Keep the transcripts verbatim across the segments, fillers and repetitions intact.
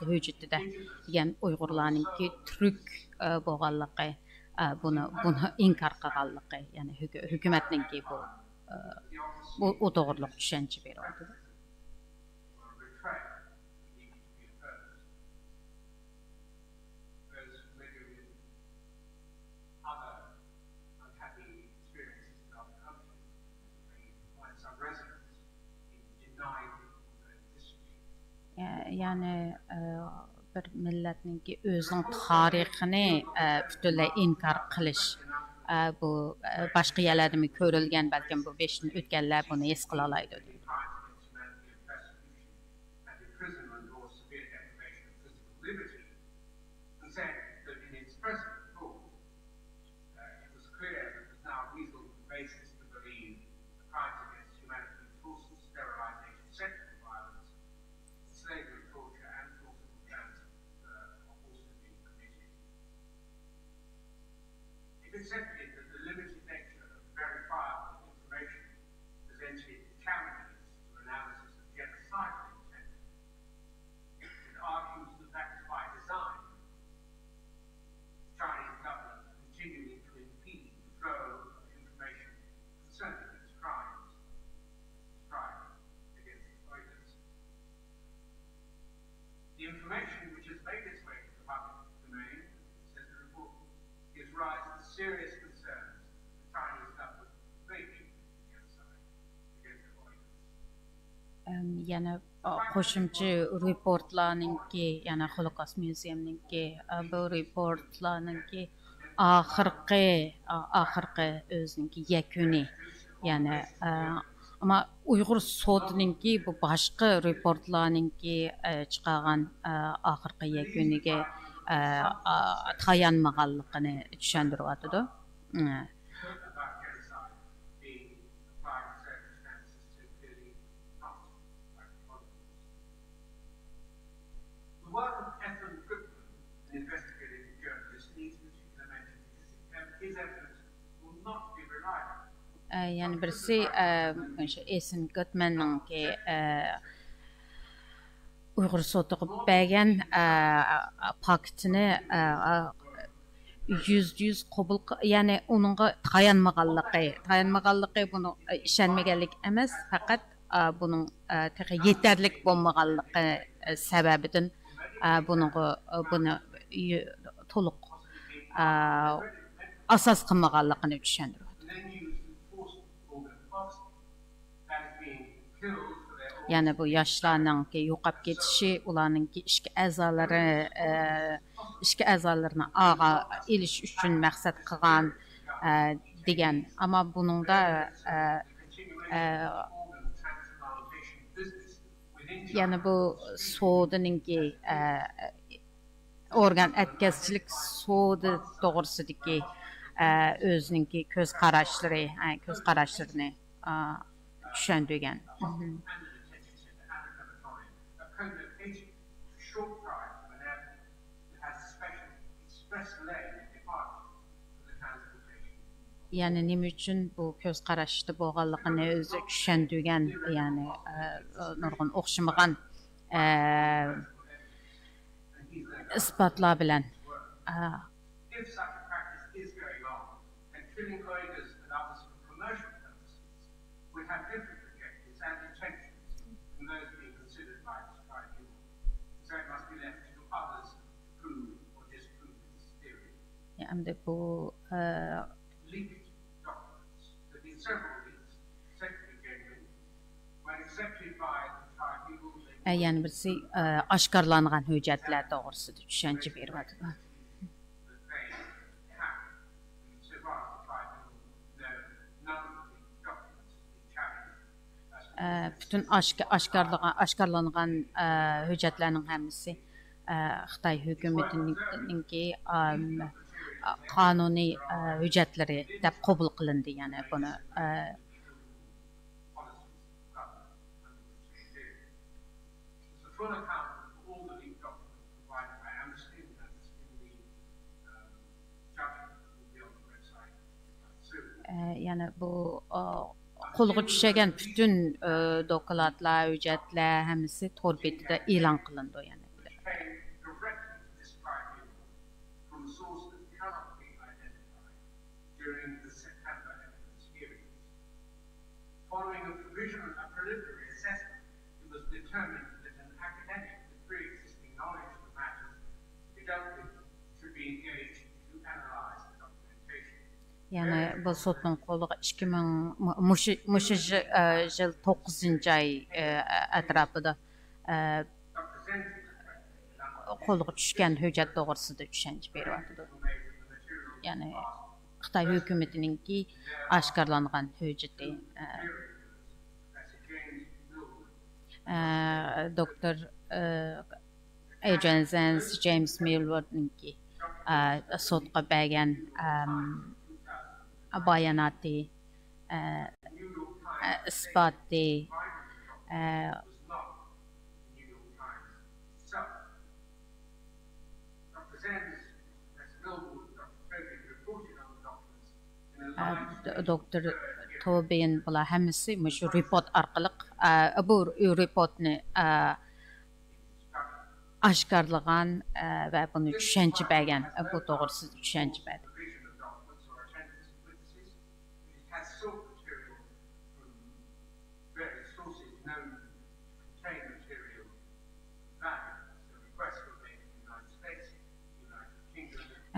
ھۆججىتىدە دېگەن ئۇيغۇرلارنىڭكى تۈرك بولغانلىقى، بۇنى بۇنى ئىنكار قىلغانلىقى، يەنى ھۆكۈمەتنىڭكى بۇ بۇ ئۇ توغرىلىق چۈشەنچە بېرىۋاتىدۇ. يەنى بىر مىللەتنىڭكى ئۆزىنىڭ تارىخىنى پۈتۈنلەي ئىنكار قىلىش، بۇ باشقا يەرلەردىمۇ كۆرۈلگەن، بەلكىم بۇ بېشىدىن ئۆتكەنلەر بۇنى ھېس قىلالايدۇ. يەنە قوشۇمچە رېپورتلارنىڭكى، يەنە خولوكاست مۇزېيۇمنىڭكى بۇ رېپورتلارنىڭكى ئاخىرقى، ئاخىرقى ئۆزىنىڭكى يەكۈنى، يەنى ئەمما ئۇيغۇر سوتىنىڭكى بۇ باشقا رېپورتلارنىڭكى چىقارغان ئاخىرقى يەكۈنىگە تايانمىغانلىقىنى چۈشەندۈرۈۋاتىدۇ. يەنە بىرسى، ئېسىن گۆتمەننىڭكى ئۇيغۇر سوتىغا بەرگەن پاكىتىنى يۈزدە يۈز قوبۇل، يەنى ئۇنىڭغا تايانمىغانلىقى، تايانمىغانلىقى، بۇنى ئىشەنمىگەنلىك ئەمەس، پەقەت بۇنىڭ تېخى يېتەرلىك بولمىغانلىقى سەۋەبىدىن بۇنىڭغا، بۇنى تولۇق ئاساس قىلمىغانلىقىنى چۈشەندۈرۈۋاتىدۇ. يەنى بۇ ياشلارنىڭكى يوقاپ كېتىشى، ئۇلارنىڭكى ئىچكى ئەزالىرى، ئىچكى ئەزالىرىنى ئاغا ئېلىش ئۈچۈن مەقسەت قىلغان، دېگەن. ئەمما بۇنىڭدا، يەنە بۇ سودىنىڭكى، ئورگان ئەتكەسچىلىك سودا توغرىسىدىكى، ئۆزىنىڭكى كۆز قاراشلىرى، كۆز قاراشلىرىنى چۈشەندۈرگەن. يەنى نېمە ئۈچۈن بۇ كۆز قاراشتا بولغانلىقىنى ئۆزى چۈشەندۈرگەن، يەنى نۇرغۇن ئوخشىمىغان ئىسپاتلار بىلەن. ئەمدى بۇ يەنە بىرسى ئاشكارىلانغان ھۆججەتلەر توغرىسىدا چۈشەنچە بېرىۋاتىدۇ. پۈتۈن ئاشكارىلانغان ھۆججەتلەرنىڭ ھەممىسى خىتاي ھۆكۈمىتىنىڭكى قانۇنىي ھۆججەتلىرى دەپ قوبۇل قىلىندى. يەنى بۇنى يەنى بۇ قولغا چۈشەلگەن پۈتۈن، ئە، دوكلاتلار، ھۆججەتلەر ھەممىسى تور بېتىدە ئېلان قىلىنىدۇ يەنە. Following a provisional, a preliminary assessment, it was determined that an academic with pre-existing knowledge of the matters to be dealt with should be engaged to analyze the documentation. يەنى بۇ سوتنىڭ قولىغا ئىككى مىڭ، مۇ-، مۇشۇ، مۇشۇ يىل، ئە، يىل توققۇزىنچى ئاي، ئە، ئەتراپىدا، ئە، قولغا چۈشكەن ھۆججەت توغرىسىدا چۈشەنچە بېرىۋاتىدۇ. يەنى خىتاي ھۆكۈمىتىنىڭكى ئاشكارىلانغان ھۆججىتى، ئە، ئە، دوكتور، ئە، ئېدرىيەن زېنز، جېيمس مىلۋاردنىڭكى، ئە، سوتقا بەرگەن، ئەم، باياناتى، ئە، ئە، ئىسپاتى، ئە، ئە، د-، دوكتور توبىن، بۇلار ھەممىسى مۇشۇ رېپورت ئارقىلىق، ئە، بۇ رېپورتنى، ئە، ئاشكارىلىغان، ئە، ۋە بۇنى چۈشەنچە بەرگەن، بۇ توغرىسىدا چۈشەنچە بەردى.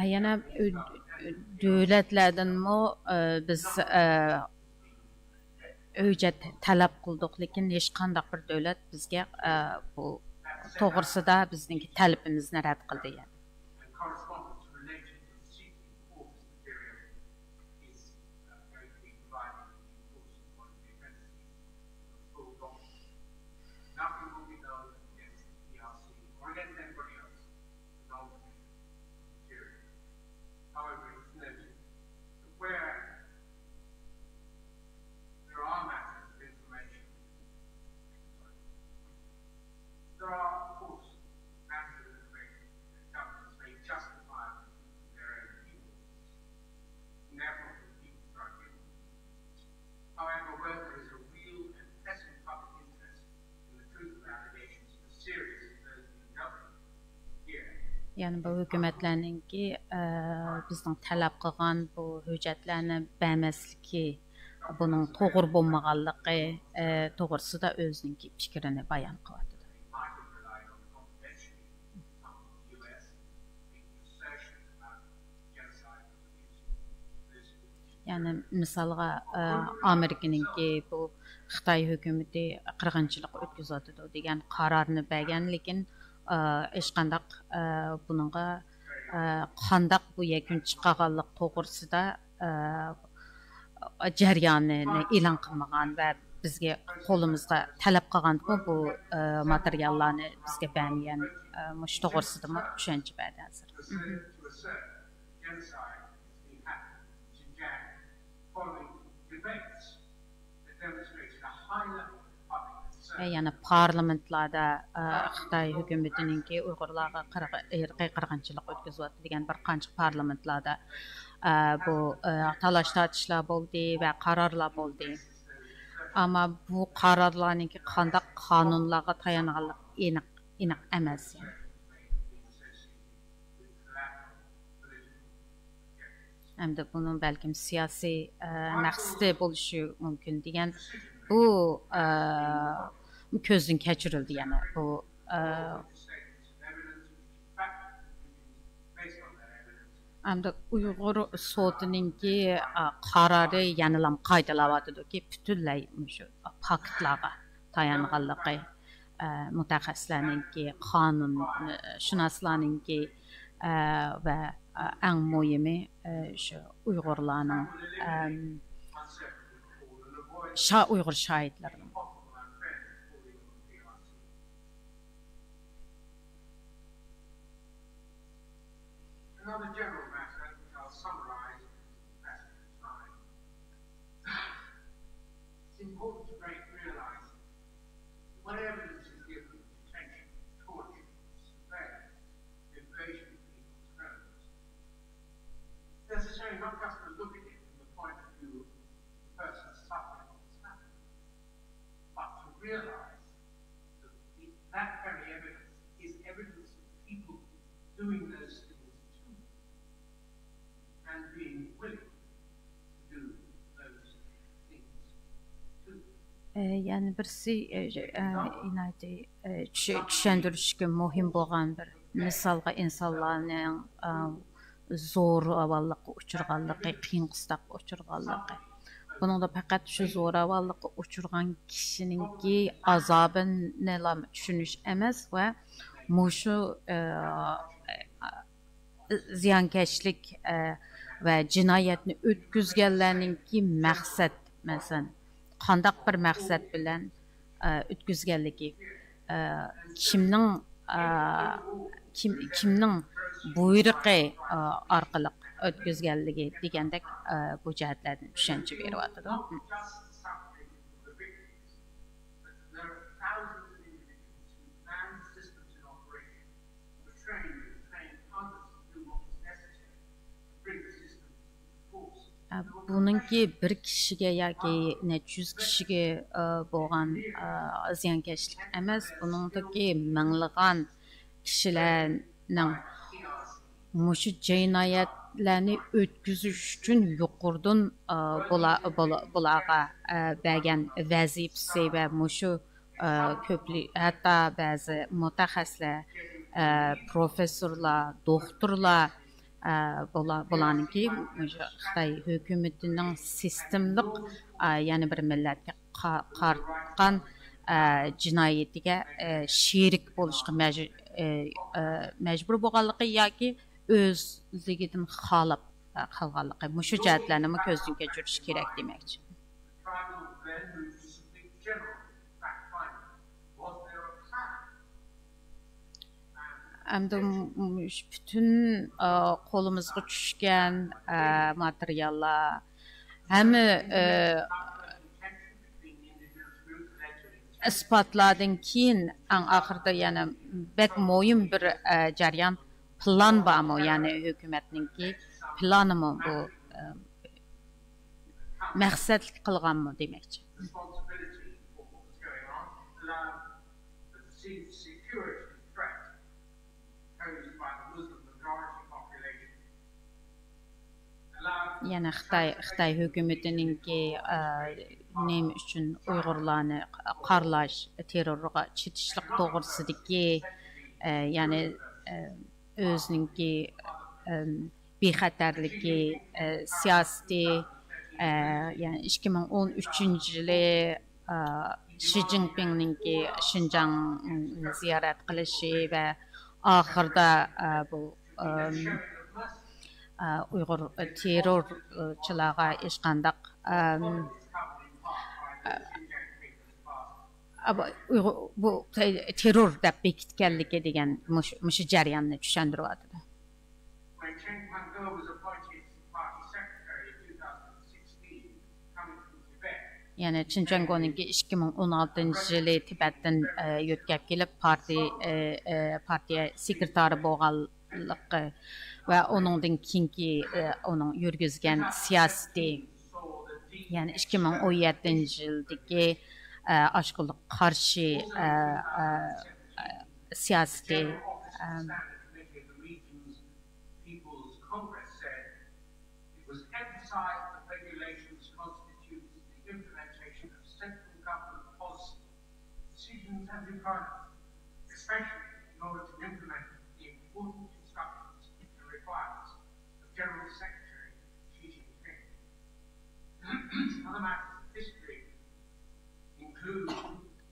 ھە، يەنە، ئۆ-، دۆلەتلەردىنمۇ، ئە، بىز، ئە، ھۆججەت تەلەپ قىلدۇق، لېكىن ھېچقانداق بىر دۆلەت بىزگە، ئە، بۇ توغرىسىدا بىزنىڭكى تەلىپىمىزنى رەت قىلدى، يەنى. However, it's noted that where there are matters of information, there are, of course, matters of information that governments may justify their own people, and therefore the people strike in. However, where there is a real and pressing public interest in the truth of allegations as serious as those being dealt with here, يەنى بۇ ھۆكۈمەتلەرنىڭكى، ئە، بىزنىڭ تەلەپ قىلغان بۇ ھۆججەتلەرنى بەرمەسلىكى، بۇنىڭ توغرا بولمىغانلىقى، ئە، توغرىسىدا ئۆزىنىڭكى پىكرىنى بايان قىلىۋاتىدۇ. يەنى مىسالغا، ئە، ئامېرىكىنىڭكى بۇ خىتاي ھۆكۈمىتى قىرغىنچىلىق ئۆتكۈزۈۋاتىدۇ دېگەن قارارنى بەرگەن، لېكىن، ئە، ھېچقانداق، ئە، بۇنىڭغا، ئە، قانداق بۇ يەكۈن چىقارغانلىق توغرىسىدا، ئە، جەريانىنى ئېلان قىلمىغان ۋە بىزگە قولىمىزغا تەلەپ قىلغاندىمۇ بۇ، ئە، ماتېرىياللارنى بىزگە بەرمىگەن، ئە، مۇشۇ توغرىسىدىمۇ چۈشەنچە بەردى ھازىر. يەنە پارلامېنتلاردا، ئە، خىتاي ھۆكۈمىتىنىڭكى ئۇيغۇرلارغا قىرغ-، ئىرقىي قىرغىنچىلىق ئۆتكۈزۈۋاتىدۇ دېگەن بىر قانچە پارلامېنتلاردا، ئە، بۇ، ئە، تالاش تارتىشلار بولدى ۋە قارارلار بولدى. ئەمما بۇ قارارلارنىڭكى قانداق قانۇنلارغا تايانغانلىقى ئېنىق، ئېنىق ئەمەس. ھەمدە بۇنىڭ بەلكىم سىياسىي، ئە، مەقسىتى بولۇشى مۇمكىن دېگەن بۇ، ئە، كۆزدىن كەچۈرۈلدى يەنە بۇ، ئە، ئەمدى ئۇيغۇر سوتىنىڭكى، ئە، قارارى يەنىلا قايتىلاۋاتىدۇكى، پۈتۈنلەي مۇشۇ پاكىتلارغا تايانغانلىقى، ئە، مۇتەخەسسىسلەرنىڭكى، قانۇن، ئە، شۇناسلارنىڭكى، ئە، ۋە، ئە، ئەڭ مۇھىمى، ئە، شۇ ئۇيغۇرلارنىڭ، ئەم، شا-، ئۇيغۇر شاھىتلىرىنىڭ. Another general matter, which I'll summarize in the passage of time. It's important to re-, realize that when evidence is given of detention, torture, surveillance, invasion of people's homes, it's necessary not just to look at it from the point of view of the person suffering what has happened, doing those things too, and being willing to do those things too. ئە، يەنە بىرسى، ئە، ئە، ئىنايىتى، ئە، چۈش-، چۈشەندۈرۈشكە مۇھىم بولغان بىر مىسالغا ئىنسانلارنىڭ، ئە، زوراۋانلىققا ئۇچرىغانلىقى، قىيىن قىستاققا ئۇچرىغانلىقى. بۇنىڭدا پەقەت شۇ زوراۋانلىققا ئۇچرىغان كىشىنىڭكى ئازابىنىلا چۈشىنىش ئەمەس ۋە مۇشۇ، ئە، زىيانكەشلىك، ئە، ۋە جىنايەتنى ئۆتكۈزگەنلەرنىڭكى مەقسەت، مەسىلەن، قانداق بىر مەقسەت بىلەن، ئە، ئۆتكۈزگەنلىكى، ئە، كىمنىڭ، ئە، كىم، كىمنىڭ بۇيرۇقى، ئە، ئارقىلىق ئۆتكۈزگەنلىكى دېگەندەك، ئە، بۇ جەھەتلەردىن چۈشەنچە بېرىۋاتىدۇ. بۇنىڭكى بىر كىشىگە ياكى نەچچە يۈز كىشىگە، ئە، بولغان، ئە، زىيانكەشلىك ئەمەس، بۇنىڭدىكى مىڭلىغان كىشىلەرنىڭ مۇشۇ جىنايەتلەرنى ئۆتكۈزۈش ئۈچۈن يۇقىرىدىن، ئە، بۇلا-، بۇلا-، بۇلارغا، ئە، بەرگەن ۋەزىپىسى ۋە مۇشۇ، ئە، كۆپلى-، ھەتتا بەزى مۇتەخەسسىسلەر، ئە، پروفېسسورلار، دوختۇرلار، ئە، بۇلا-، بۇلارنىڭكى مۇشۇ خىتاي ھۆكۈمىتىنىڭ سىستېمىلىق، ئە، يەنە بىر مىللەتكە قا-، قاراتقان، ئە، جىنايىتىگە، ئە، شېرىك بولۇشقا مەج-، ئە، ئە، مەجبۇر بولغانلىقى ياكى ئۆزلۈكىدىن خالاپ، ئە، قىلغانلىقى، مۇشۇ جەھەتلەرنىمۇ كۆزدىن كەچۈرۈش كېرەك دېمەكچى. ئەمدى م-، م-، پۈتۈن، ئا، قولىمىزغا چۈشكەن، ئا، ماتېرىياللار، ھەممە، ئا، ئىسپاتلاردىن كېيىن، ئەڭ ئاخىرىدا يەنە بەك مۇھىم بىر، ئا، جەريان، پىلان بارمۇ؟ يەنى ھۆكۈمەتنىڭكى پىلانىمۇ بۇ، ئا، مەقسەتلىك قىلغانمۇ دېمەكچى. يەنە خىتاي، خىتاي ھۆكۈمىتىنىڭكى، ئە، نېمە ئۈچۈن ئۇيغۇرلارنى قارىلاش، تېررورغا چېتىشلىق توغرىسىدىكى، ئە، يەنى، ئە، ئۆزىنىڭكى، ئە، بىخەتەرلىكى، ئە، سىياسىتى، ئە، يەنى ئىككى مىڭ ئون ئۈچىنچى يىلى، ئە، شى جىنپىڭنىڭكى شىنجاڭنى زىيارەت قىلىشى ۋە ئاخىرىدا، ئە، بۇ، ئەم، ئە، ئۇيغۇر تېررورچىلارغا ھېچقانداق، ئەم، ئە، بۇ ئۇيغۇر، بۇ تېررور دەپ بېكىتكەنلىكى دېگەن مۇشۇ، مۇشۇ جەرياننى چۈشەندۈرۈۋاتىدۇ. When Chen Quanguo was appointed party secretary in two thousand sixteen, coming from Tibet, يەنى چېن چۈەنگونىڭكى ئىككى مىڭ ئون ئالتىنچى يىلى تىبەتتىن، ئە، يۆتكەپ كېلىپ، پارتىي-، ئە، ئە، پارتىيە سېكرېتارى بولغانلىقى ۋە ئۇنىڭدىن كېيىنكى، ئە، ئۇنىڭ يۈرگۈزگەن سىياسىتى، يەنى ئىككى مىڭ ئون يەتتىنچى يىلدىكى، ئە، ئاشكارىلىق قارشى، ئە، ئە، ئە، سىياسىتى، ئە، People's Congress said it was emphasized that regulations constitute the implementation of central government policy, decisions and requirements, especially in order to implement the important instructions and requirements of General Secretary Xi Jinping. Other matters of history include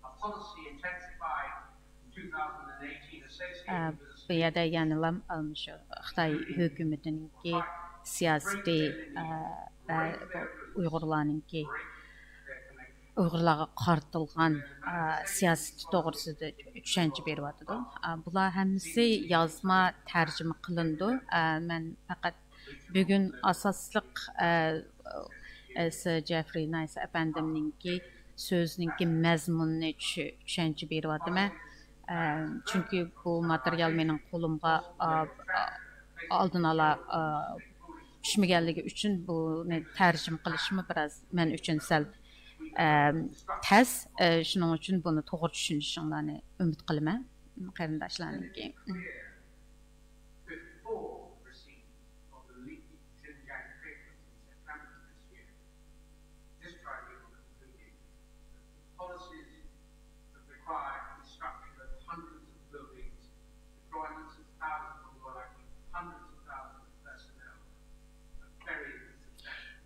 a policy intensified in two thousand eighteen ئە، associated with بۇ يەردە يەنىلا، ئە، مۇشۇ خىتاي ھۆكۈمىتىنىڭكى سىياسىتى، ئە، ۋە بۇ ئۇيغۇرلارنىڭكى، ئۇيغۇرلارغا قارىتىلغان، ئە، سىياسىتى توغرىسىدا چۈشەنچە بېرىۋاتىدۇ. ئە، بۇلار ھەممىسى يازما تەرجىمە قىلىنىدۇ. ئە، مەن پەقەت بۈگۈن ئاساسلىق، ئە، ئە، سىر جېفرى نايس ئەپەندىمنىڭكى سۆزىنىڭكى مەزمۇنىنى چۈ-، چۈشەنچە بېرىۋاتىمەن. ئە، چۈنكى بۇ ماتېرىيال مېنىڭ قولۇمغا، ئا، ئا، ئالدىن ئالا، ئا، چۈشمىگەنلىكى ئۈچۈن بۇنى تەرجىمە قىلىشمۇ بىراز مەن ئۈچۈن سەل، ئە، تەس. ئە، شۇنىڭ ئۈچۈن بۇنى توغرا چۈشىنىشىڭلارنى ئۈمىد قىلىمەن، قېرىنداشلارنىڭكى.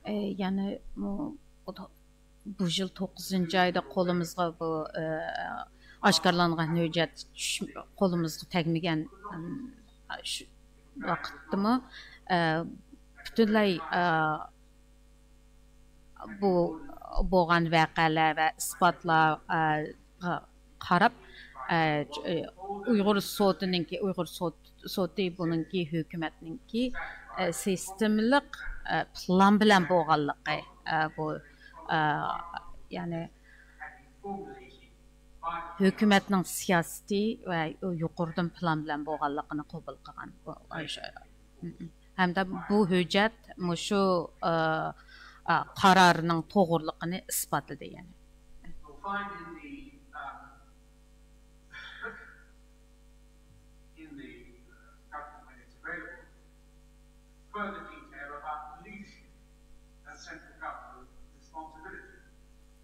ئە، يەنە بۇ، بۇ يىل توققۇزىنچى ئايدا قولىمىزغا بۇ، ئە، ئاشكارىلانغان ھۆججەت چۈش-، قولىمىزغا تەگمىگەن، ئىم، شۇ ۋاقىتتىمۇ، ئە، پۈتۈنلەي، ئە، بۇ بولغان ۋەقەلەر ۋە ئىسپاتلارغا قاراپ، ئە، ئۇيغۇر سوتىنىڭكى، ئۇيغۇر سوت-، سوتى بۇنىڭكى ھۆكۈمەتنىڭكى، ئە، سىستېمىلىق، ئە، پىلان بىلەن بولغانلىقى، ئە، بۇ، ئە، يەنى ھۆكۈمەتنىڭ سىياسىتى ۋە يۇقىرىدىن پىلان بىلەن بولغانلىقىنى قوبۇل قىلغان. بۇ، ھەمدە بۇ ھۆججەت مۇشۇ، ئە، ئە، قارارنىڭ توغرىلىقىنى ئىسپاتلىدى، يەنى.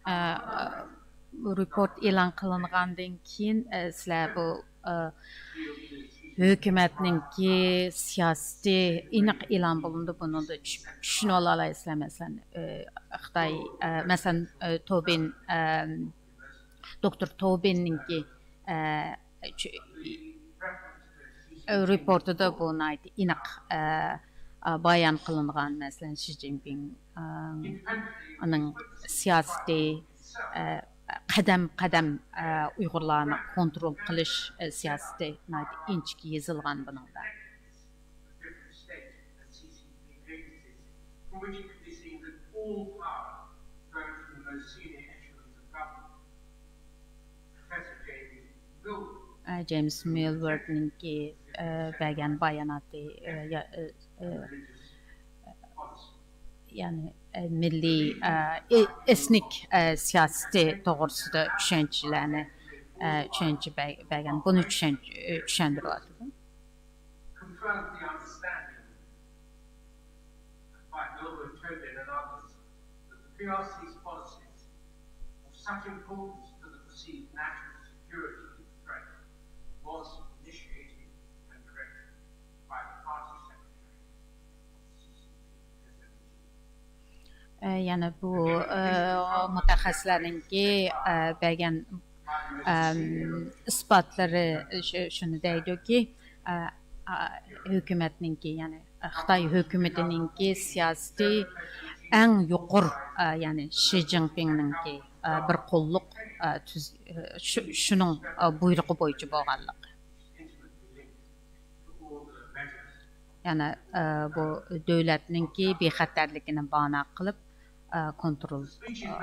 ئە، رېپورت ئېلان قىلىنغاندىن كېيىن، ئە، سىلەر بۇ، ئە، ھۆكۈمەتنىڭكى سىياسىتى ئېنىق ئېلان بولۇندى، بۇنىڭدا چۈش-، چۈشىنىۋالالايسىلەر. مەسىلەن، ئە، خىتاي، ئە، مەسىلەن، ئە، توبىن، ئە، دوكتور توبىننىڭكى، ئە، چۈ-، رېپورتىدا بۇ ناھايىتى ئېنىق، ئە، ئە، بايان قىلىنغان. مەسىلەن، شى جىنپىڭ، ئە، ئۇنىڭ سىياسىتى، ئە، قەدەم قەدەم، ئە، ئۇيغۇرلارنى كونترول قىلىش، ئە، سىياسىتى ناھايىتى ئىنچىكە يېزىلغان بۇنىڭدا. ئە، جېيمس مىلۋېردنىڭكى، ئە، بەرگەن باياناتى، ئە، يا-، ئە، ئە، يەنى، ئە، مىللىي، ئە، ئې-، ئېتنىك، ئە، سىياسىتى توغرىسىدا چۈشەنچىلەرنى، ئە، چۈشەنچە بەر-، بەرگەن، بۇنى چۈشەن-، چۈشەندۈرۈۋاتىدۇ. Confirmed the understanding by Milward Tobin and others that the P R C's policies of such importance to the perceived national security threat was initiated and directed by the party secretary of the C C P S M G. ئە، يەنە بۇ، ئە، مۇتەخەسسىسلەرنىڭكى، ئە، بەرگەن، ئەم، ئىسپاتلىرى شۇ-، شۇنى دەيدۇكى، ئە، ئە، ھۆكۈمەتنىڭكى، يەنى خىتاي ھۆكۈمىتىنىڭكى سىياسىتى ئەڭ يۇقىرى، ئە، يەنى شى جىنپىڭنىڭكى، ئە، بىر قوللۇق، ئە، تۈز-، ئە، شۇ-، شۇنىڭ، ئە، بۇيرۇقى بويىچە بولغانلىقى. يەنى، ئە، بۇ دۆلەتنىڭكى بىخەتەرلىكىنى بانا قىلىپ، ئە، كونترول، ئە،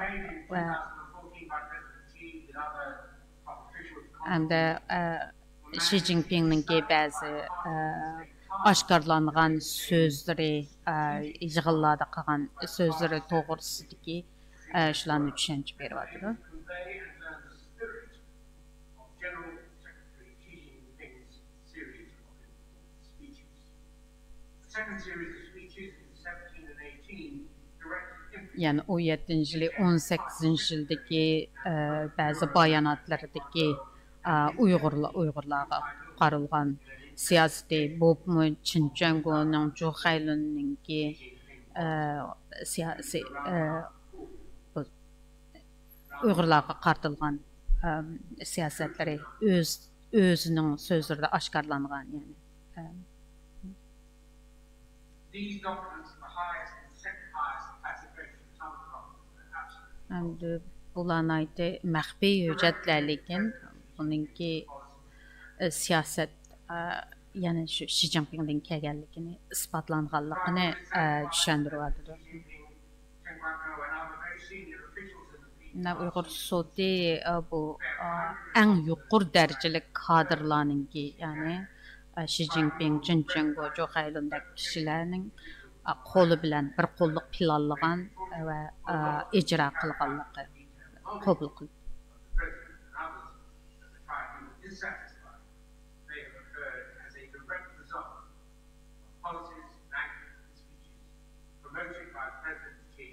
ۋە ھەمدە، ئە، شى جىنپىڭنىڭكى بەزى، ئە، ئاشكارىلانغان سۆزلىرى، ئە، يىغىنلاردا قىلغان سۆزلىرى توغرىسىدىكى، ئە، شۇلارنى چۈشەنچە بېرىۋاتىدۇ. يەنى ئون يەتتىنچى يىلى، ئون سەككىزىنچى يىلدىكى، ئە، بەزى باياناتلىرىدىكى، ئە، ئۇيغۇرلا-، ئۇيغۇرلارغا قارىلغان سىياسىتى، بولۇپمۇ چېن چۈەنگونىڭ، جۇ خەيلۇننىڭكى، ئە، سىياسىي، ئە، بۇ ئۇيغۇرلارغا قارىتىلغان، ئەم، سىياسەتلىرى ئۆز-، ئۆزىنىڭ سۆزلىرىدە ئاشكارىلانغان، يەنى، ئەم. ئەمدى بۇلار ناھايىتى مەخپىي ھۆججەتلەر، لېكىن بۇنىڭكى، ئە، سىياسەت، ئە، يەنى شۇ شى جىنپىڭدىن كەلگەنلىكىنى ئىسپاتلانغانلىقىنى، ئە، چۈشەندۈرۈۋاتىدۇ. مانا ئۇيغۇر سوتى، ئە، بۇ، ئە، ئەڭ يۇقىرى دەرىجىلىك كادىرلارنىڭكى، يەنى، ئە، شى جىنپىڭ، چېن چۈەنگو، جۇ خەيلۇندەك كىشىلەرنىڭ، ئە، قولى بىلەن بىر قوللۇق پىلانلىغان ۋە، ئە، ئىجرا قىلغانلىقى قوبۇل قىلىندى. Policies, language, and speeches promoted by President Xi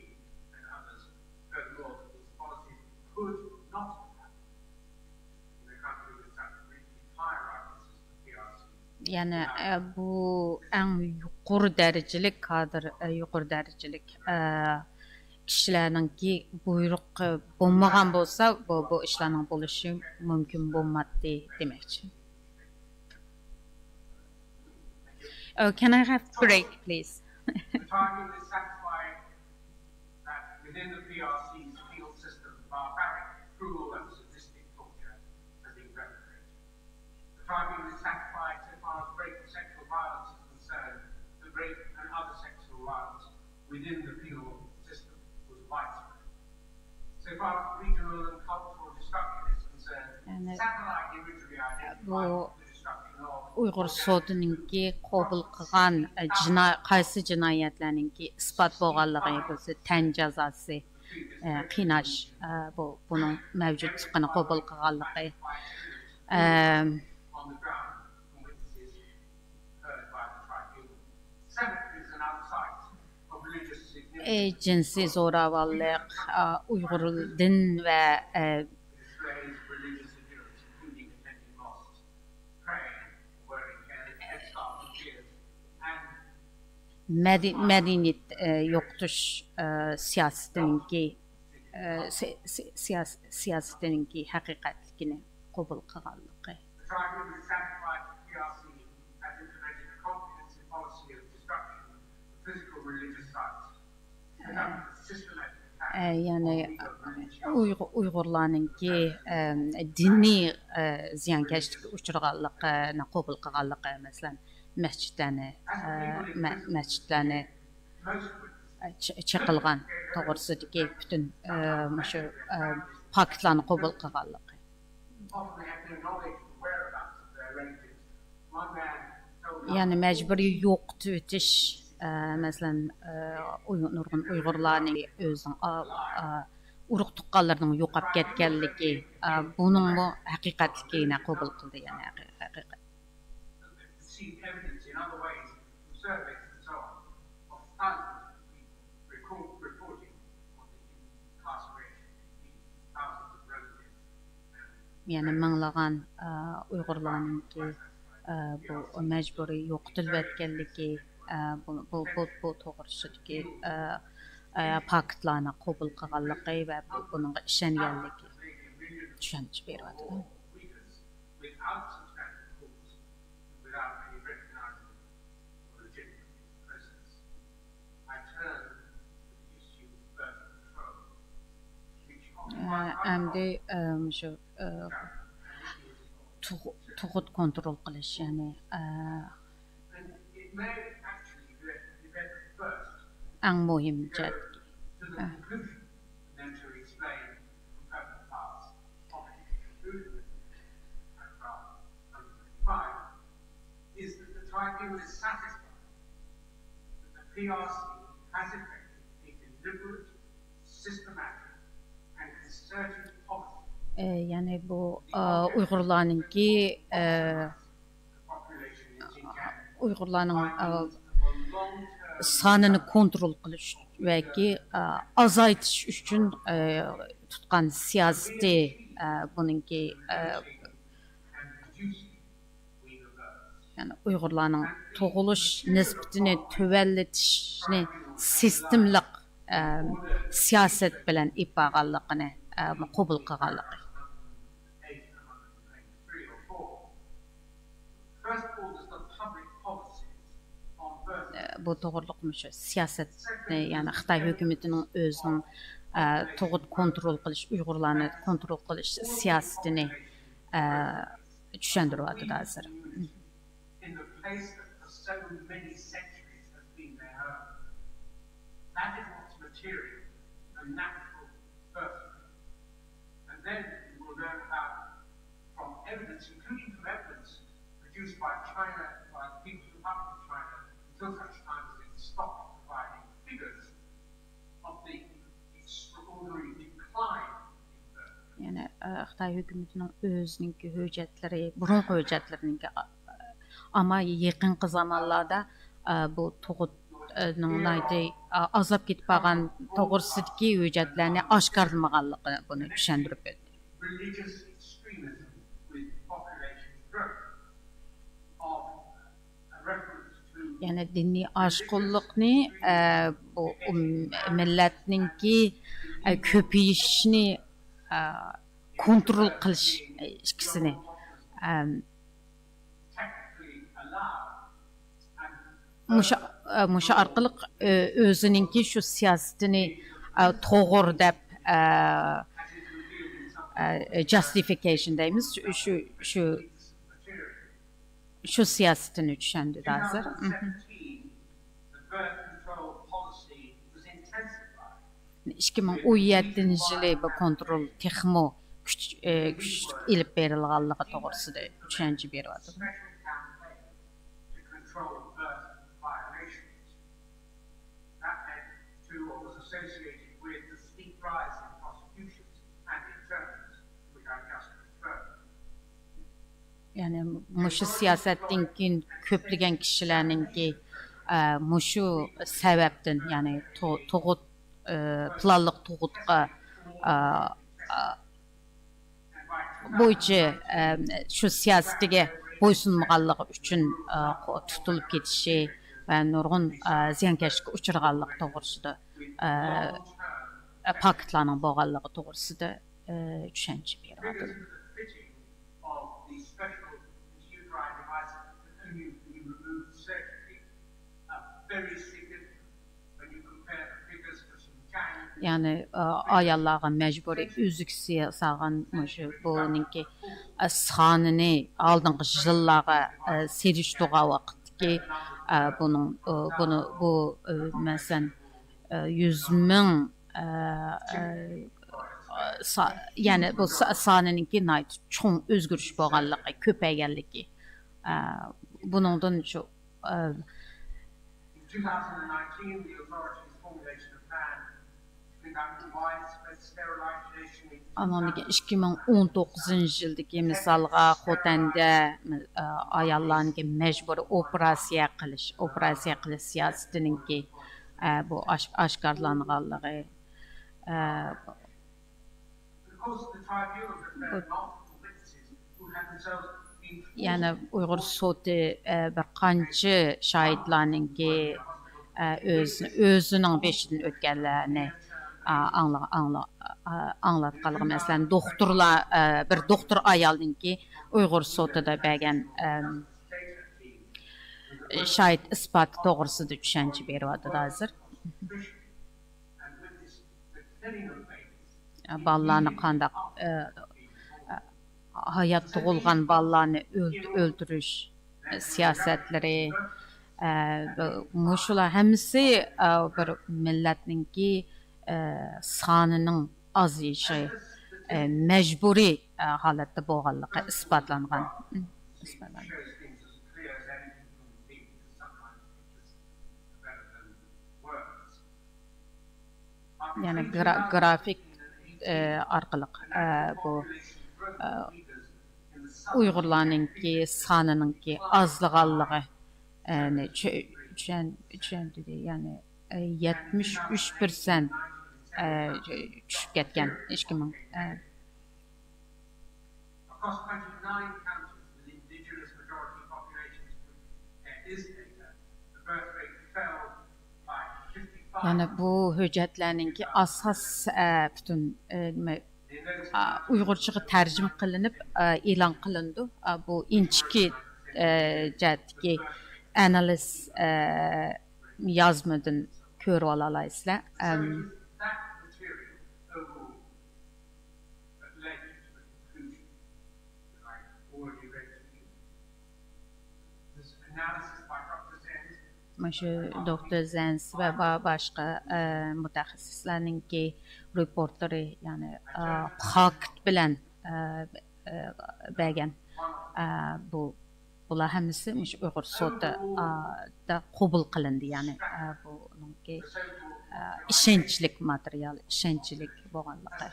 and others. Furthermore, that these policies could not have happened in a country with such rigid hierarchies as the P R C. يەنى، ئە، بۇ ئەڭ يۇقىرى دەرىجىلىك كادىر، ئە، يۇقىرى دەرىجىلىك، ئە، كىشىلەرنىڭكى بۇيرۇقى بولمىغان بولسا، بۇ، بۇ ئىشلارنىڭ بولۇشى مۇمكىن بولماتتى دېمەكچى. Oh, can I have break, please? The target is satisfying that within the P R C's legal system, barbaric, cruel, and sadistic torture has been perpetrated. The target is satisfied so far as rape and sexual violence is concerned, that rape and other sexual violence within the penal system was widespread. So far as regional and cultural destruction is concerned, يعني، satellite imagery بۇ identified the destruction of ئۇيغۇر سوتىنىڭكى قوبۇل قىلغان، ئە، جىنا-، قايسى جىنايەتلەرنىڭكى ئىسپات بولغانلىقى، بولسا تەن جازاسى، ئە، قىيناش، ئە، بۇ، بۇنىڭ مەۋجۇتلۇقىنى قوبۇل قىلغانلىقى، ئە، ئى، جىنسىي زوراۋانلىق، ئا، ئۇيغۇر دىن ۋە، ئە، مەدە-، مەدەنىيەت، ئە، يوقىتىش، ئە، سىياسىتىنىڭكى، ئە، سى-، سى-، سىياس-، سىياسىتىنىڭكى ھەقىقەتلىكىنى قوبۇل قىلغانلىقى. ئە، يەنى ئۇيغۇ-، ئۇيغۇرلارنىڭكى، ئە، دىنىي، ئە، زىيانكەشلىككە ئۇچرىغانلىقىنى قوبۇل قىلغانلىقى، مەسىلەن، مەسچىتلەرنى، ئە، مە-، مەسچىتلەرنى، ئە، چ-، چېقىلغان توغرىسىدىكى پۈتۈن، ئە، مۇشۇ، ئە، پاكىتلارنى قوبۇل قىلغانلىقى. يەنى مەجبۇرىي يوقىتىۋېتىش، ئە، مەسىلەن، ئە، ئۇي-، نۇرغۇن ئۇيغۇرلارنى ئۆزىنىڭ، ئا-، ئا-، ئۇرۇق تۇغقانلىرىنىڭ يوقاپ كەتكەنلىكى، ئە، بۇنىڭمۇ ھەقىقەتلىكىنى قوبۇل قىلدى، يەنى ھەقىقەت. يەنە مىڭلىغان، ئە، ئۇيغۇرلارنىڭكى، ئە، بۇ مەجبۇرىي يوقىتىلىۋەتكەنلىكى، ئە، بۇ، بۇ، بۇ، بۇ توغرىسىدىكى، ئە، ئە، پاكىتلارنى قوبۇل قىلغانلىقى ۋە بۇ، بۇنىڭغا ئىشەنگەنلىكى چۈشەنچە بېرىۋاتىدۇ. ئە، ئەمدى، ئە، مۇشۇ، ئە، تۇغ-، تۇغۇت كونترول قىلىش، يەنى، ئە، ئەڭ مۇھىم جەھەت. ئە. Is that the tribunal is satisfied that the P R C has effected a deliberate, systematic and concerted policy. ئە، يەنى بۇ، ئە، ئۇيغۇرلارنىڭكى، ئە، ئۇيغۇرلارنىڭ، ئە، سانىنى كونترول قىلىش ۋەكى، ئە، ئازايتىش ئۈچۈن، ئە، تۇتقان سىياسىتى، ئە، بۇنىڭكى، ئە، يەنى ئۇيغۇرلارنىڭ تۇغۇلۇش نىسبىتىنى تۆۋەنلىتىشنى سىستېمىلىق، ئە، سىياسەت بىلەن ئېلىپ بارغانلىقىنى، ئە، قوبۇل قىلغانلىقى. ئە، بۇ توغرۇلۇق مۇشۇ سىياسەتنى، يەنى خىتاي ھۆكۈمىتىنىڭ ئۆزىنىڭ، ئە، تۇغۇت كونترول قىلىش، ئۇيغۇرلارنى كونترول قىلىش سىياسىتىنى، ئە، چۈشەندۈرۈۋاتىدۇ ھازىر. In the place that for so many centuries has been their home. That is what's material and natural first. And then we will learn about, from evidence, including from evidence produced by China, by the People's Republic of China, until such time as it stopped providing figures of the extraordinary decline in birth. يەنى، ئە، خىتاي ھۆكۈمىتىنىڭ ئۆزىنىڭكى ھۆججەتلىرى، بۇرۇنقى ھۆججەتلىرىنىڭكى، ئە، ئەمما يېقىنقى زامانلاردا، ئە، بۇ تۇغۇتنىڭ ناھايىتى، ئە، ئازاپ كېتىپ قالغان توغرىسىدىكى ھۆججەتلەرنى ئاشكارىلىمىغانلىقى بۇنى چۈشەندۈرۈپ ئۆتتى. Religious extremism with population growth of يەنى دىنىي ئاشقۇنلۇقنى، ئە، بۇ، ئۇم، مىللەتنىڭكى، ئە، كۆپىيىشىنى، ئە، كونترول قىلىش ئىككىسىنى، ئەم، مۇشۇ، ئە، مۇشۇ ئارقىلىق، ئۆ-، ئۆزىنىڭكى شۇ سىياسىتىنى، ئە، توغرا دەپ، ئە، ئە، جاستىفىكەيشن دەيمىز، شۇ، شۇ، شۇ شۇ سىياسىتىنى چۈشەندۈردى ھازىر. مھم. ئىككى مىڭ ئون يەتتىنچى يىلى بۇ كونترول تېخىمۇ كۈچ، ئى، كۈچلۈك ئېلىپ بېرىلغانلىقى توغرىسىدا چۈشەنچە بېرىۋاتىدۇ. That led to or was associated with the steep rise in prosecutions and internments, which I just referred. يەنى مۇشۇ سىياسەتتىن كېيىن كۆپلىگەن كىشىلەرنىڭكى، ئە، مۇشۇ سەۋەبتىن، يەنى تو-، تۇغۇت، ئە، پىلانلىق تۇغۇتقا، ئە، ئە، بويىچە، ئە، شۇ سىياسىتىگە بويسۇنمىغانلىقى ئۈچۈن، ئە، قو-، تۇتۇلۇپ كېتىشى ۋە نۇرغۇن، ئە، زىيانكەشلىككە ئۇچرىغانلىقى توغرىسىدا، ئە، ئە، پاكىتلارنىڭ بولغانلىقى توغرىسىدا، ئە، چۈشەنچە بېرىۋاتىدۇ. يەنى، ئاياللارغا مەجبۇرىي ئۈزۈك سىيا-، سالغان مۇشۇ بۇنىڭكى، سانىنى ئالدىنقى يىللارغا، سېلىشتۇرغان ۋاقىتتىكى، بۇنىڭ، بۇنى، بۇ، مەسىلەن، يۈز مىڭ، سا-، يەنى بۇ سا-، سانىنىڭكى ناھايىتى چوڭ ئۆزگىرىش بولغانلىقى، كۆپەيگەنلىكى. بۇنىڭدىن شۇ، In two thousand and nineteen, the authorities formulated a plan to conduct widespread sterilisation. ئاندىن كېيىن ئىككى مىڭ ئون توققۇزىنچى يىلدىكى مىسالغا خوتەندە، ئاياللارنىڭكى مەجبۇرىي ئوپېراتسىيە قىلىش، ئوپېراتسىيە قىلىش سىياسىتىنىڭكى، بۇ ئاش-، ئاشكارىلانغانلىقى، بۇ يەنى ئۇيغۇر سوتى، ئە، بىر قانچە شاھىتلارنىڭكى، ئە، ئۆز-، ئۆزىنىڭ بېشىدىن ئۆتكەنلەرنى، ئا، ئاڭلا-، ئاڭلا-، ئا، ئاڭلاتقانلىقى، مەسىلەن، دوختۇرلار، ئە، بىر دوختۇر ئايالنىڭكى ئۇيغۇر سوتىدا بەرگەن، ئەم، شاھىت ئىسپاتى توغرىسىدا چۈشەنچە بېرىۋاتىدۇ ھازىر. بالىلارنى قانداق، ئە، ئە، ھايات تۇغۇلغان بالىلارنى ئۆلت-، ئۆلتۈرۈش سىياسەتلىرى، ئە، مۇشۇلار ھەممىسى، ئە، بىر مىللەتنىڭكى، ئە، سانىنىڭ ئازىيىشى، ئە، مەجبۇرىي، ئە، ھالەتتە بولغانلىقى ئىسپاتلانغان. ئىسپاتلانغان. يەنى گرا-، گرافىك، ئە، ئارقىلىق، ئە، بۇ، ئە، ئۇيغۇرلارنىڭكى سانىنىڭكى ئازلىغانلىقى، ئە، نى چۈ-، چۈشەن-، چۈشەندۈردى. يەنى، ئە، يەتمىش ئۈچ پىرسەنت، ئە، چۈشۈپ كەتكەن ئىككى مىڭ، ئە، Across twenty-nine counties with indigenous majority populations, which there is data, the birth rate fell by fifty-five. يەنى بۇ ھۆججەتلەرنىڭكى ئاساس، ئە، پۈتۈن، ئە، نېمە، ئا، ئۇيغۇرچىغا تەرجىمە قىلىنىپ، ئا، ئېلان قىلىنىدۇ. ئا، بۇ ئىنچىكە، ئە، جەھەتتىكى ئانالىز، ئە، يازمىدىن كۆرۈۋالالايسىلەر. ئەم، مۇشۇ دوكتور زېنس ۋە با-، باشقا، ئە، مۇتەخەسسىسلەرنىڭكى رېپورتلىرى، يەنى، ئە، پاكىت بىلەن، ئە، ئە، بەرگەن، ئە، بۇ، بۇلار ھەممىسى مۇشۇ ئۇيغۇر سوتى، ئە، دا قوبۇل قىلىندى، يەنى، ئە، بۇنىڭكى، ئە، ئىشەنچلىك ماتېرىيال، ئىشەنچلىك بولغانلىقى.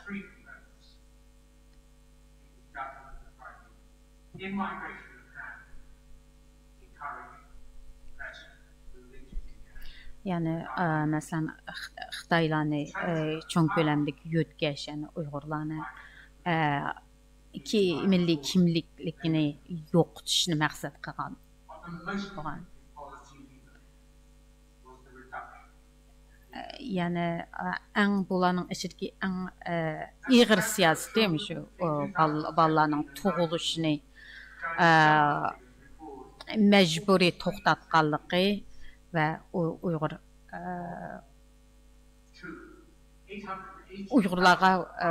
يەنى، ئا، مەسىلەن، خ-، خىتايلارنى، ئە، چوڭ كۆلەمدىكى يۆتكەش، يەنى ئۇيغۇرلارنى، ئە، كى-، مىللىي كىملىكلىكىنى يوقىتىشنى مەقسەت قىلغان بولغان. يەنى، ئە، ئەڭ بۇلارنىڭ ئىچىدىكى ئەڭ، ئە، ئېغىر سىياسىتى مۇشۇ، ئۇ، بال-، بالىلارنىڭ تۇغۇلۇشىنى، ئە، مەجبۇرىي توختاتقانلىقى ۋە ئۇ-، ئۇيغۇر، ئە، ئۇيغۇرلارغا، ئە،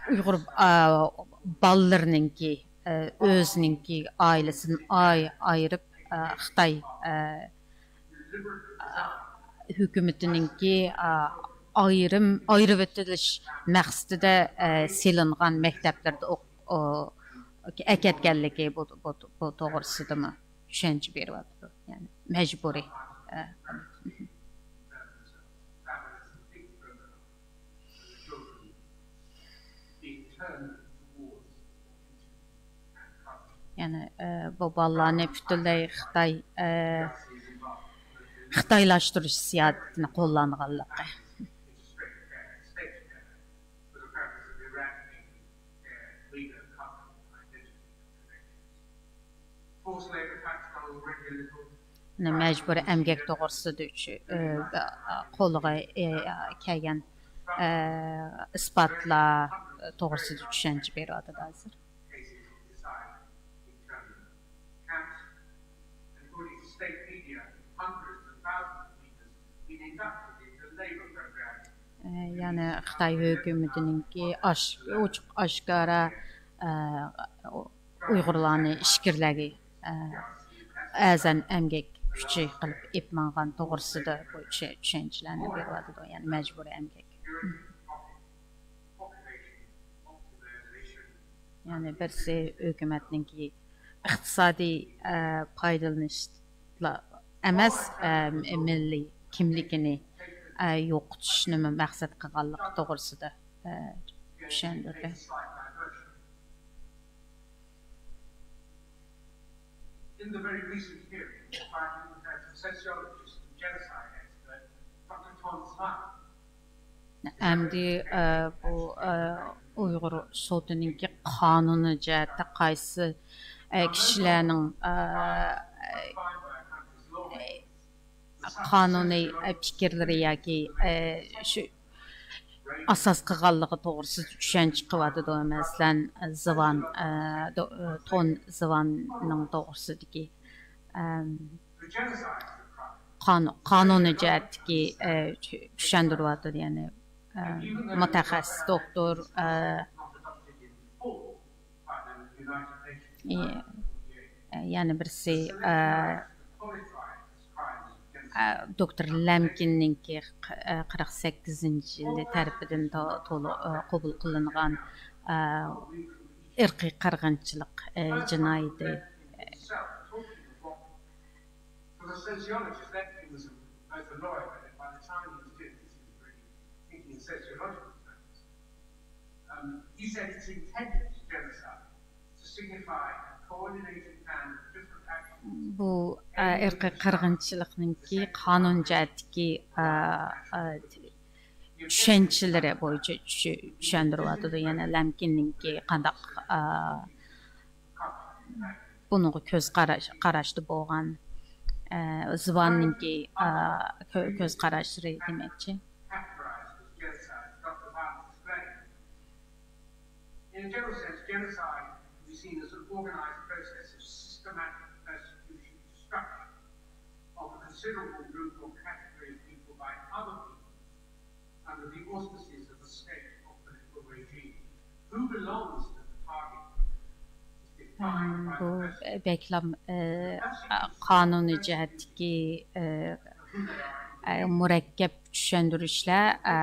ئۇيغۇر، ئە، بالىلىرىنىڭكى، ئە، ئۆزىنىڭكى ئائىلىسىدىن ئاي-، ئايرىپ، ئە، خىتاي، ئە، ھۆكۈمىتىنىڭكى، ئە، ئايرىم، ئايرىۋېتىلىش مەقسىتىدە، ئە، سېلىنغان مەكتەپلەردە ئوق-، ئو-، ئەكەتكەنلىكى بۇ، بۇ، بۇ توغرىسىدىمۇ چۈشەنچە بېرىۋاتىدۇ. يەنى مەجبۇرىي. ئە، يەنى، ئە، بۇ بالىلارنى پۈتۈنلەي خىتاي، ئە، خىتايلاشتۇرۇش سىياسىتىنى قوللانغانلىقى. مەجبۇرىي ئەمگەك توغرىسىدا ئۈچ، ئە، قولغا، ئە، كەلگەن، ئە، ئىسپاتلار توغرىسىدا چۈشەنچە بېرىۋاتىدۇ ھازىر. ئە، يەنى خىتاي ھۆكۈمىتىنىڭكى ئاش-، ئوچۇق ئاشكارا، ئە، ئۇيغۇرلارنى ئىچكىرىلەرگە، ئە، ئەرزان ئەمگەك كۈچى قىلىپ ئېلىپ ماڭغان توغرىسىدا بۇ چۈشە-، چۈشەنچىلەرنى بېرىۋاتىدۇ، يەنى مەجبۇرىي ئەمگەك. يەنى بىرسى ھۆكۈمەتنىڭكى ئىقتىسادىي، ئە، پايدىلىنىشلا ئەمەس، ئە، مىللىي كىملىكىنى، ئە، يوقىتىشنىمۇ مەقسەت قىلغانلىقى توغرىسىدا، ئە، چۈشەندۈردى. In the very recent hearing, the Prime Minister's sociologist and genocide expert, Doctor Ton Zwan, ئەمدى، ئە، بۇ، ئە، ئۇيغۇر سوتىنىڭكى قانۇنىي جەھەتتە قايسى، ئە، كىشىلەرنىڭ، ئە، قانۇنىي، ئە، پىكىرلىرى ياكى، ئە، شۇ ئاساس قىلغانلىقى توغرىسىدا چۈشەنچە قىلىۋاتىدۇ. مەسىلەن، زىۋان، ئە، دو-، تون زىۋاننىڭ توغرىسىدىكى، ئەم، قانۇ-، قانۇنىي جەھەتتىكى، ئە، چۈ-، چۈشەندۈرۈۋاتىدۇ، يەنى، ئە، مۇتەخەسسىس دوختۇر، ئە، ئى، ئە، يەنە بىرسى، ئە، ئە، دوكتور لەمكىننىڭكى، ئە، قىرىق سەككىزىنچى يىلى تەرىپىدىن تو-، تولۇق، ئە، قوبۇل قىلىنغان، ئە، ئىرقىي قىرغىنچىلىق، ئە، جىنايىتى. For the sociologist, that thing was a, both a lawyer, but by the time he was doing this, he was really thinking in sociological terms. Um, he said it's intended, genocide, to signify a coordinated plan of different actions. بۇ، ئە، ئىرقىي قىرغىنچىلىقنىڭكى قانۇن جەھەتتىكى، ئە، ئە، چۈشەنچىلىرى بويىچە چۈشە-، چۈشەندۈرۈۋاتىدۇ. يەنە لەمكىننىڭكى قانداق، ئە، بۇنىڭغا كۆز قاراش، قاراشتا بولغان، ئە، زىۋاننىڭكى، ئە، كۆ-، كۆز قاراشلىرى دېمەكچى. In a general sense, genocide can be seen as an organized process of systematic persecution and destruction of a considerable group or category of people by other people under the auspices of a state or political regime. Who belongs to the target group is defined by the بۇ persecutor. بەكلام، ئە، قانۇنىي جەھەتتىكى، ئە، ئە، مۇرەككەپ چۈشەندۈرۈشلەر، ئە،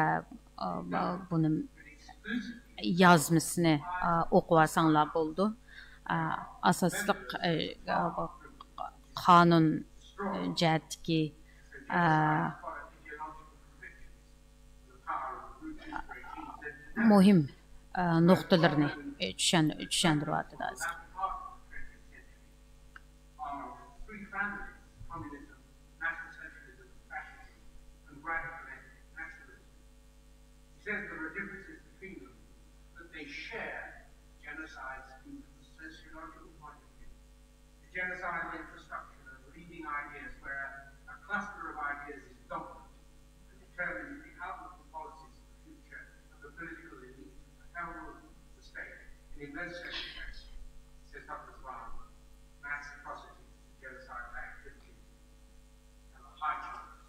ئە، بۇنى يازمىسىنى، ئە، ئوقۇۋالساڭلار بولىدۇ. ئە، ئاساسلىق، ئە، بۇ قانۇن، ئە، جەھەتتىكى، ئە، مۇھىم، ئە، نۇقتىلىرىنى، ئە، چۈشەن-، چۈشەندۈرۈۋاتىدۇ ھازىر. He says there are differences between them, but they share genocide from a sociological point of view. The genocide of interest In those circumstances, says Douglas Wilder, mass atrocities and genocide are activities that have a high chance of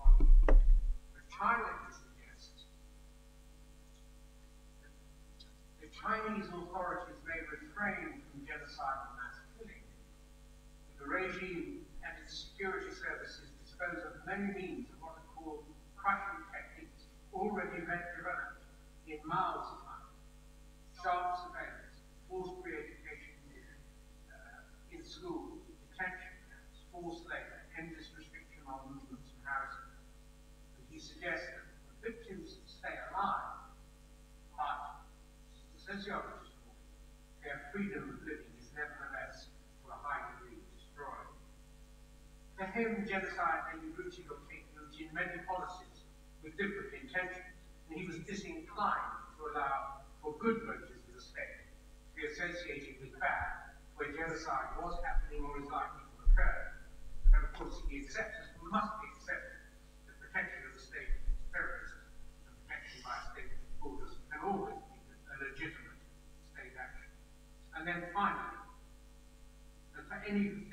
following. But China, he suggests, that the Chinese authorities may refrain from genocide and mass killing if the regime and its security services dispose of many means of what are called crushing techniques already developed in Mao's time: sharp surveillance, forced re-education uh, in schools, detention camps, forced labour, endless restriction on movements and housing. And he suggests that the victims stay alive, but, as the sociologist called it, their freedom of living is nevertheless, to a high degree, destroyed. For him, genocide may be rooted or take root in many policies with different intentions, and he was disinclined to allow for good motives of the state to be associated with bad, where genocide was happening or is likely to occur. And of course, he accepts, must be accepted, the protection of the state against terrorists and protection by state borders can always be a legitimate state action. And then finally, that for any